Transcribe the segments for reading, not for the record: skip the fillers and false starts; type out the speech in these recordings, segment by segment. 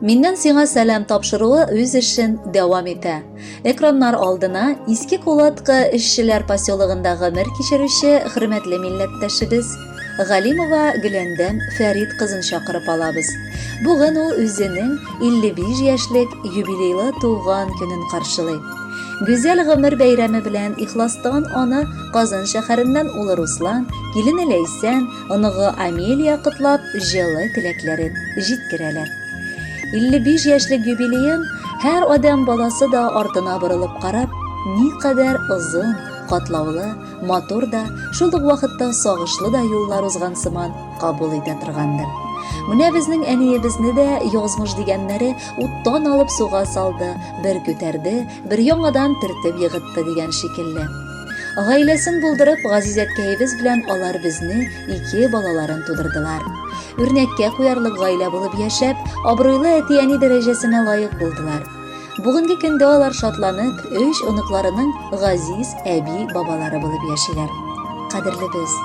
Миннән сиңа сәлам тапшыруы үз эшен дәвам итә. Экраннар алдына Иске Кулаткы эшчеләр поселогында гомер кичерүче хөрмәтле милләттәшебез Галимова Гөләндәм Фәрит кызын чакырып алабыз. Бүген ул үзенең 55 яшьлек юбилейлы туган көнен каршылый. Гүзәл гомер бәйрәме белән ихластан аны Казан шәһәреннән улы Руслан, килене Ләйсән, Оныгы Амелия котлап, җылы теләкләрен җиткерәләр. 55 яшьлек юбилеен һәр адәм баласы да артына борылып карап, никадәр озын, катлаулы, матур да, шул ук вакытта сагышлы да юллар узган сыман кабул итә торгандыр. Менә безнең әниебезне дә язмыш дигәннәре уттан алып суга салды, бер күтәрде, бер яңадан төртеп егытты дигән шикелле. Гаиләсен булдырып, газиз әткәебез белән алар безне, ике балаларын тудырдылар. Үрнәккә куярлык гаилә булып яшәп, абруйлы әти-әни дәрәҗәсенә лаек булдылар. Бүгенге көндә алар шатланып, өч оныкларының газиз әби-бабалары булып яшиләр. Кадерлебез,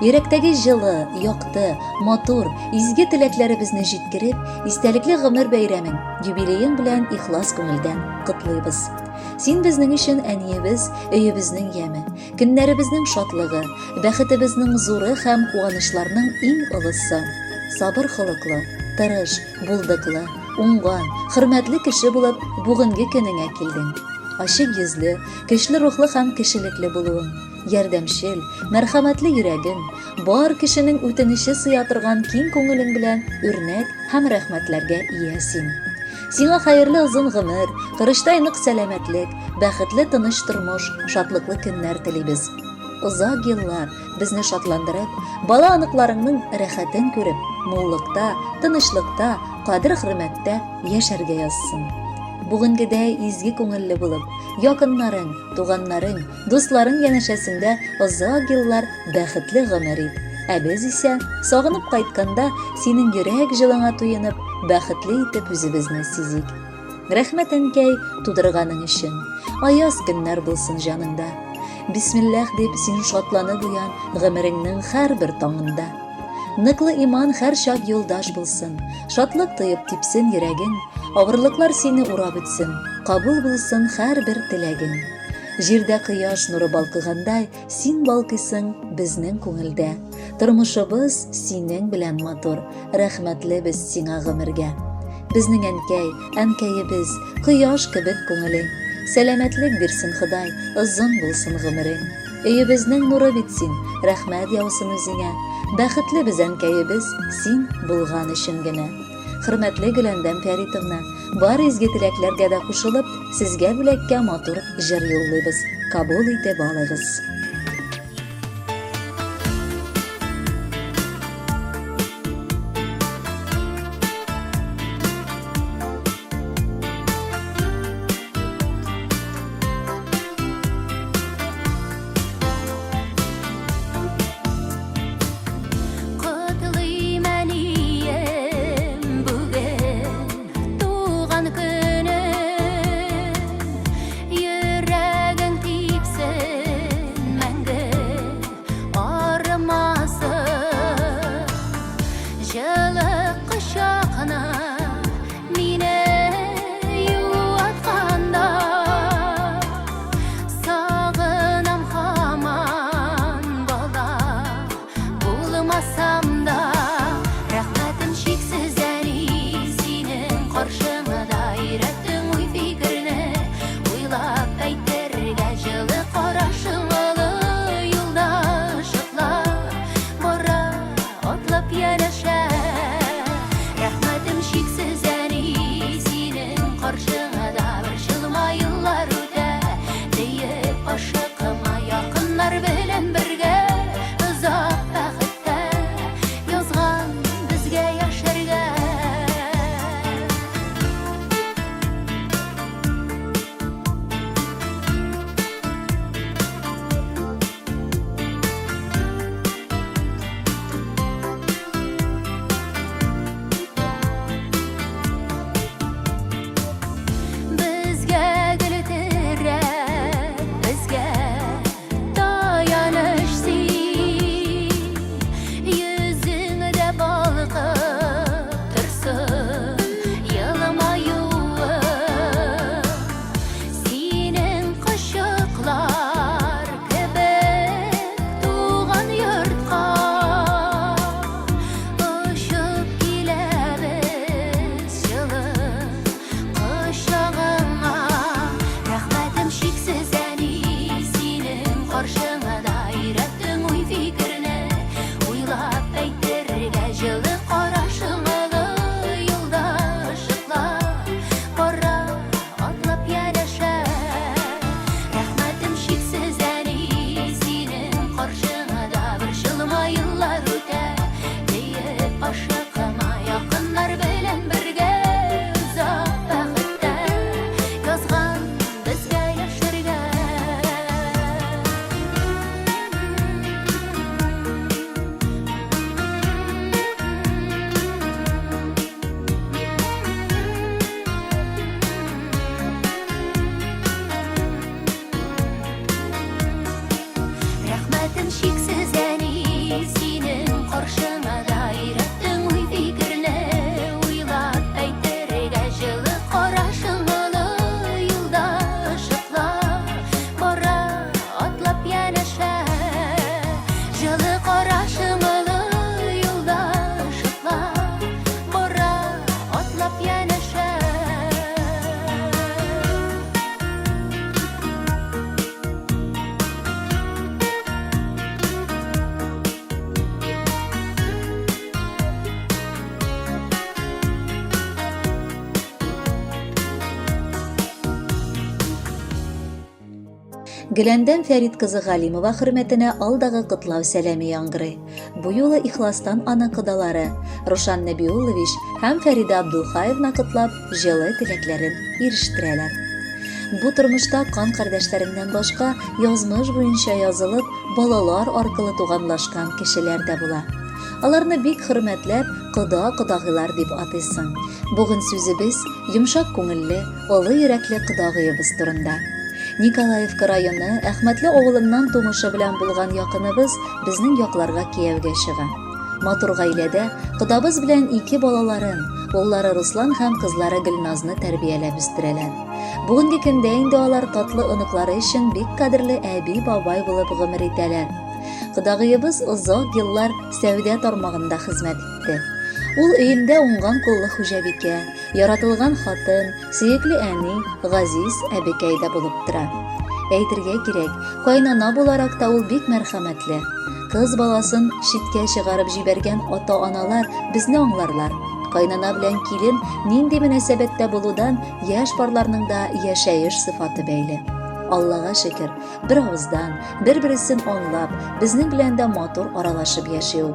йөрәктәге җылы, якты, матур, изге теләкләребезне җиткереп, истәлекле гомер бәйрәмең, юбилеең белән ихлас күңелдән котлыйбыз. Син безнең өчен әниебез, өебезнең яме, көннәребезнең шатлыгы, бәхетебезнең зуры һәм куанычларның иң олысы. Сабыр холыклы, тырыш, булдыклы, уңган, хөрмәтле кеше булып бүгенге көнеңә килдең. Ачык йөзле, көчле рухлы һәм кешелекле булуың, ярдәмчел, мәрхәмәтле йөрәгең, бар кешенең үтенече сыя торган киң күңелең белән үрнәк һәм рәхмәтләргә ия син. Сиңа хәерле озын гомер, корычтай нык сәламәтлек, бәхетле тыныч тормыш, шатлыклы көннәр телибез. Озак еллар безне шатландырып, бала-оныкларыңның рәхәтен күреп, муллыкта, тынычлыкта, кадер-хөрмәттә яшәргә язсын. Бүгенгедәй изге күңелле булып, якыннарың, туганнарың, Дусларың янәшәсендә озак еллар бәхетле гомер ит. Ә без исә, сагынып кайтканда, синең йөрәк җылыңа туенып, бәхетле итеп үзебезне сизик. Рәхмәт, әнкәй, тудырганың өчен. Аяз көннәр булсын җаныңда. Бисмилләх дип син шатланып уян гомереңнең һәрбер таңында. Ныклы иман һәрчак юлдаш булсын, шатлык тоеп типсен йөрәгең, авырлыклар сине урап үтсен, кабул булсын һәрбер теләгең. Җирдә кояш нуры балкыгандай, син балкыйсың безнең күңелдә. Тормышыбыз синең белән матур, рәхмәтле без сиңа гомергә. Безнең әнкәй, әнкәебез, кояш кебек күңелең. Сәламәтлек бирсен Ходай, озын булсын гомерең. Өебезнең нуры бит син, рәхмәт яусын үзеңә. Бәхетле без әнкәебез, син булган өчен генә. Хөрмәтле Гөләндәм Фәритовна, бар изге теләкләргә дә кушылып, сезгә бүләккә матур җыр юллыйбыз. Кабул итеп алыгыз. Котлыйм, әнием, бүген туган көнең. Йөрәгең типсен. каршыңда өйрәттең уй-фикерне уйлап әйтергә җылы карашың олы юлда ышыклап бара атлап янәшә. Рәхмәтем чиксез, әни, синең каршыңда борчылма еллар үтә диеп ашыкма якыннар белән бергә озак бәхеттә язган безгә яшәргә. Рәхмәтем чиксез, әни, синең каршыңа да өйрәттең уй-фикерне уйлап әйтергә җылы карашың олы юлда ышыклап бара атлап янәшә. Җылы карашың олы юлда ышыклап бара атлап янәшә. Гөләндәм Фәрит кызы Галимова хөрмәтенә алдагы котлау сәламе яңгырый. Бу юлы ихластан аны кодалары Рушан Нәбиуллович һәм Фәридә Абдулхаевна котлап, җылы теләкләрен ирештерәләр. Бу тормышта кан кардәшләреңнән башка язмыш буенча язылып, балалар аркылы туганлашкан кешеләр дә була. Аларны бик хөрмәтләп, кода-кодагыйлар дип атыйсың. Бүген сүзебез йомшак күңелле, олы йөрәкле кодагыебыз турында. Николаевка районы Әхмәтле авылыннан тумышы белән булган якыныбыз безнең якларга кияүгә чыга. Матур гаиләдә кодабыз белән ике балаларын, уллары Руслан һәм кызлары Гөлназны тәрбияләп үстерәләр. Бүгенге көндә инде алар татлы оныклары өчен бик кадерле әби-бабай булып гомер итәләр. Кодагыебыз озак еллар сәүдә тармагында хезмәт итте. Ул өендә уңган куллы хуҗабикә, яратылган хатын, сөекле әни, газиз әбекәй дә булып тора. Әйтергә кирәк, кайнана буларак та ул бик мәрхәмәтле. Кыз баласын читкә чыгарып җибәргән ата-аналар безне аңларлар. Кайнана белән килен нинди мөнәсәбәттә булудан яшь парларның да яшәеш сыйфаты бәйле. Аллага шөкер, бер авыздан, бер-берсен аңлап, безнең белән дә матур аралашып яши ул.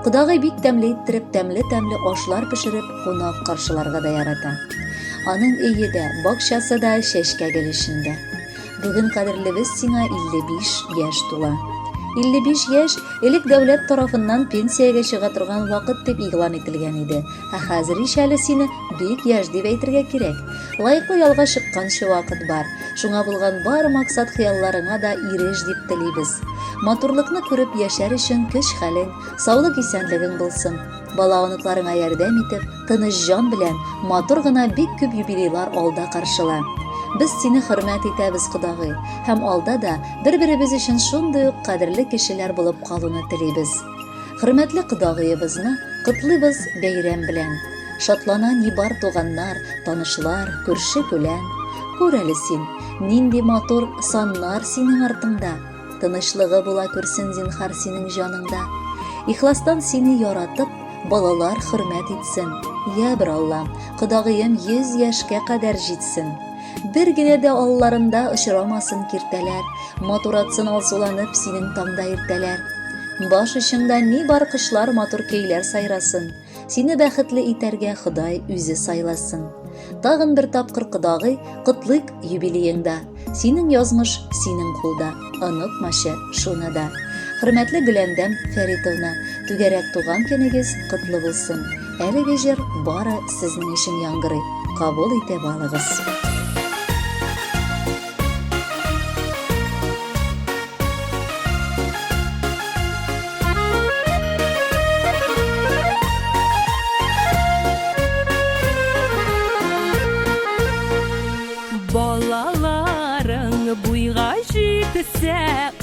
Кодагый бик тәмле иттереп тәмле-тәмле ашлар пешереп, кунак каршыларга да ярата. Аның өе дә, бакчасы да чәчкә гөл эчендә. Бүген кадерлебез сиңа 55 яшь тула. 55 яшь элек дәүләт тарафыннан пенсиягә чыга торган вакыт дип игълан ителгән иде. Ә хәзер ич әле сине бик яшь дип әйтергә кирәк. Лаеклы ялга чыкканчы вакыт бар. Шуңа булган бар максат-хыялларыңа да иреш дип телибез. Матурлыкны күреп яшәр өчен көч-хәлең, саулык-исәнлегең булсын. Бала-оныкларыңа ярдәм итеп, тыныч җан белән, матур гына бик күп юбилейлар алда каршыла. Без сине хөрмәт итәбез, кодагый, һәм алда да бер-беребез өчен шундый ук кадерле кешеләр булып калуны телибез. Хөрмәтле кодагыебызны котлыйбыз бәйрәм белән. Шатлана ни бар туганнар, танышлар, күрше-күлән. Күр әле син, нинди матур саннар синең артыңда. Тынычлыгы була күрсен зинхар синең җаныңда. Ихластан сине яратып, балалар хөрмәт итсен. Я бер Аллам, кодагыем 100 яшькә кадәр җитсен. Бер генә дә алларында очрамасын киртәләр, матуратсын алсуланып синең таңда иртәләр. Баш очыңда ни бар кошлар матур көйләр сайрасын. Сине бәхетле итәргә Ходай үзе сайласын. Тагын бер тапкыр кодагый, котлыйк юбилееңда. Синең язмыш синең кулда, онытмачы шуны да. Хөрмәтле Гөләндәм Фәритовна, түгәрәк туган көнегез котлы булсын. Әлеге җыр бары сезнең өчен яңгырый. Кабул итеп алыгыз. Балаларың буйга җитсә,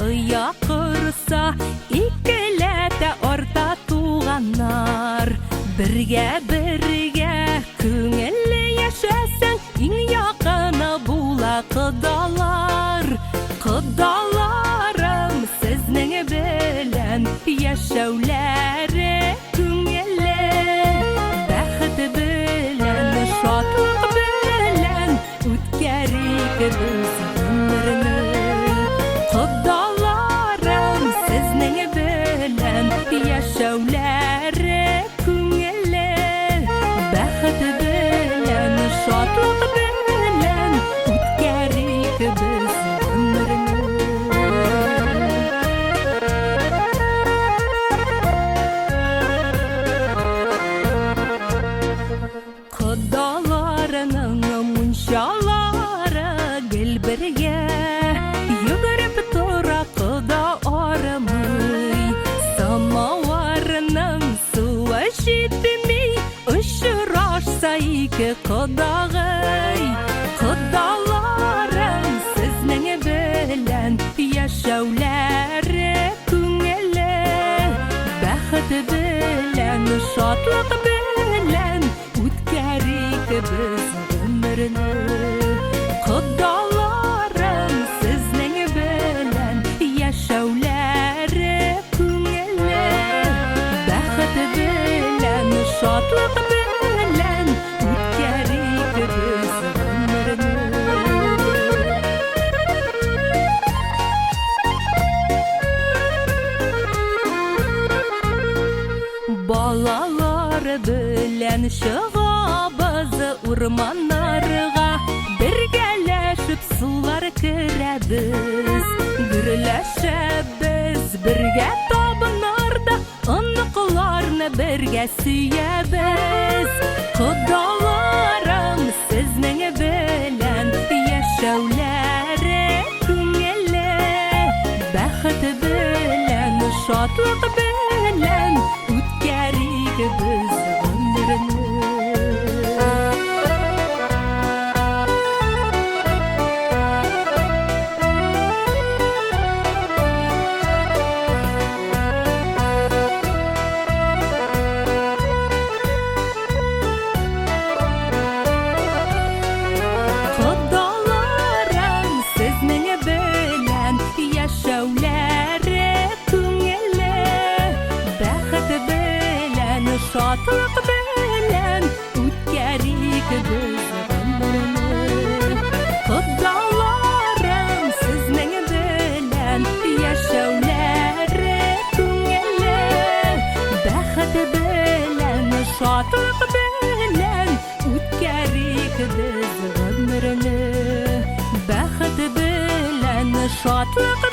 оя корса, икеләтә арта туганнар. Бергә-бергә күңелле яшәсәң, иң якыны була кодалар. Кодаларың. яшәүләре күңелле. Бәхет белән, шатлык белән үткәрик без гомерне. Кодаларым сезнең белән яшәүләре күңелле. Бәхет белән, шатлык белән үткәрик без гомерне. Кодаларының мунчалары гел бергә, Йөгереп тора кода арымый. Самаварның суы җитми, Очрашса ике кодагый. Кодаларым сезнең белән яшәүләре күңелле. Бәхет белән, шатлык белән үткәрик без гомерне. Кодаларым сезнең белән яшәүләре күңелле. Бәхет белән, шатлык белән үткәрик без гомерне. Балалар белән чыгабыз урманнарга, Бергәләшеп сулар керәбез, Гөрләшәбез бергә табыннарда, Оныкларны бергә сөябез. Кодаларым сезнең белән яшәүләре күңелле. Бәхет белән, шатлык белән үткәрик без гомерне. Кодаларым сезнең белән яшәүләре күңелле. Бәхет белән, шатлык белән үткәрик без гомерне. Кодаларым сезнең белән яшәүләре күңелле. Бәхет белән, шатлык белән үткәрик без гомерне. Бәхет белән, шатлык